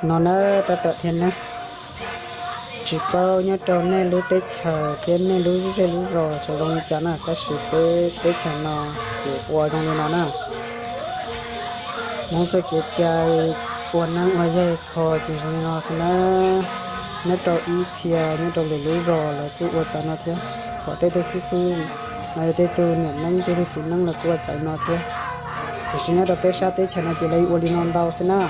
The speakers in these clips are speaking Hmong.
No na, tab tom thiab na, tsis paub nyob rau nej lub teb chaws thiab nej lub zej lub zos xyov zoo li cas na, tab sis peb teb chaws no ces ua zoo li no na. Hmoob txoj kev cai ua neeb ua yaig kho ces zoo li no xwb na. Nyob rau ib txhia nyob rau lwm lub zos lawv kuj ua txawv no thiab, kom tej tug xib fwb los yog tej tug niam neeb tej tug txiv neeb lawv kuj ua txawv no thiab. Tiam sis nyob rau peb sab teb chaws no ces lawv ua li no ntau xwb na.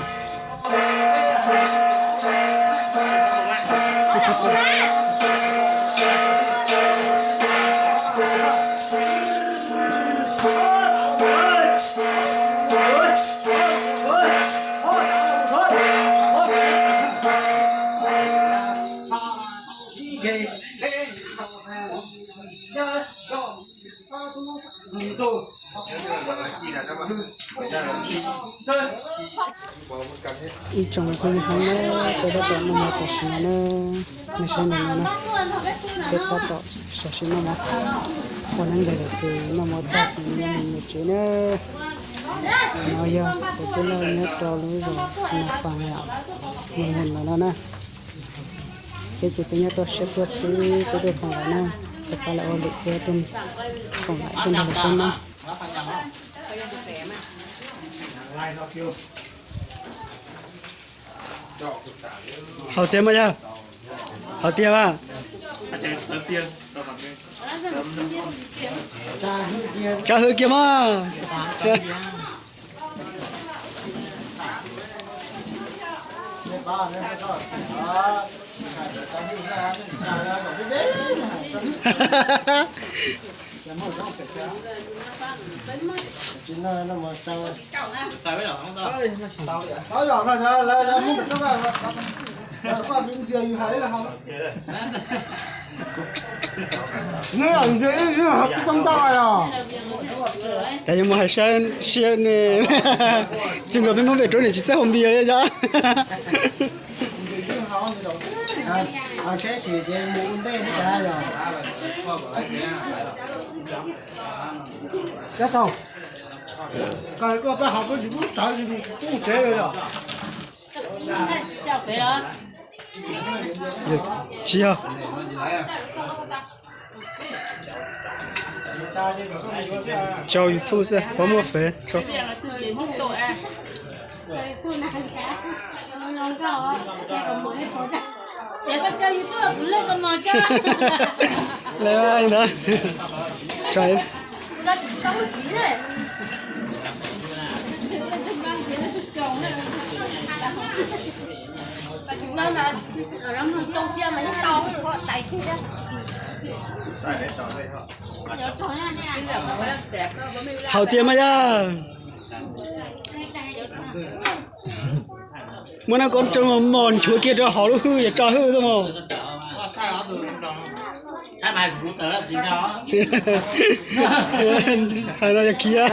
Ib tsoom phooj ywg Hmoob na, peb tab tom noj mov tam sim no na, nej saib ntawm no na, peb tab tom sam sim noj mov, ua neeb nkaus lawm ces noj mov tag ces yuav mus tsev na. No yog tus tij laug nyob rau lub zos Nas Pas, Moos Moos no na. Peb ces peb nyob toj siab tuaj xwb, peb tuaj koom lawm na, tus pab lawv ua lwm thiab tuaj koom lawm tuaj nrog lawv saib na. Haus tiag mas yog, haus tiag mas. Tsa hwj kiag mas. Cas yuav mus hais saib siab ne. Tsis nkaus peb Hmoob pem rau niam tsis txawj haus npias li yog. Tsis yog. Tso YouTube xwb, pab muaj fev tso. Lawv ntawd tso. Haus tiag mas yog. Muab nab koob tsoo mos nchuav kiag rau hauv lub hwj yog tso hwj xwb mos. Hais no yog khiav.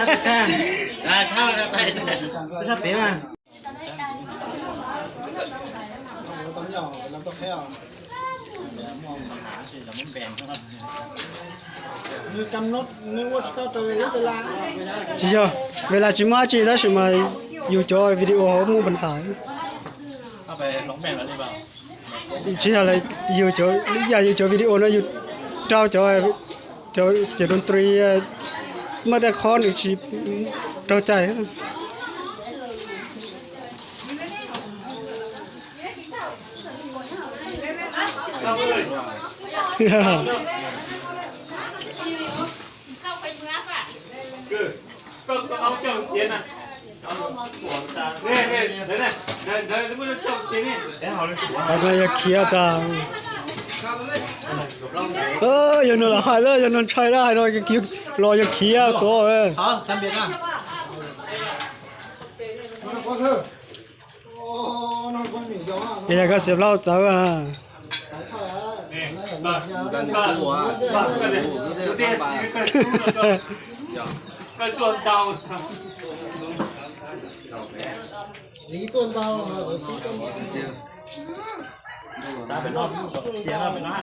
Tsis yog, Vela tsis muaj dab tsi tab sis mas yus cov video muaj pab has. Tsis yog, yus cov, yam yus cov video no yus rau cov, cov xiam doo tris, muaj tej qhov nws tsis raug cai. Hais no yog khiav tas. Yog no lam hais lawm, yog no ntshai lawm, hais no los yog khiav tuaj. Es yog koj txiav plaub txawv.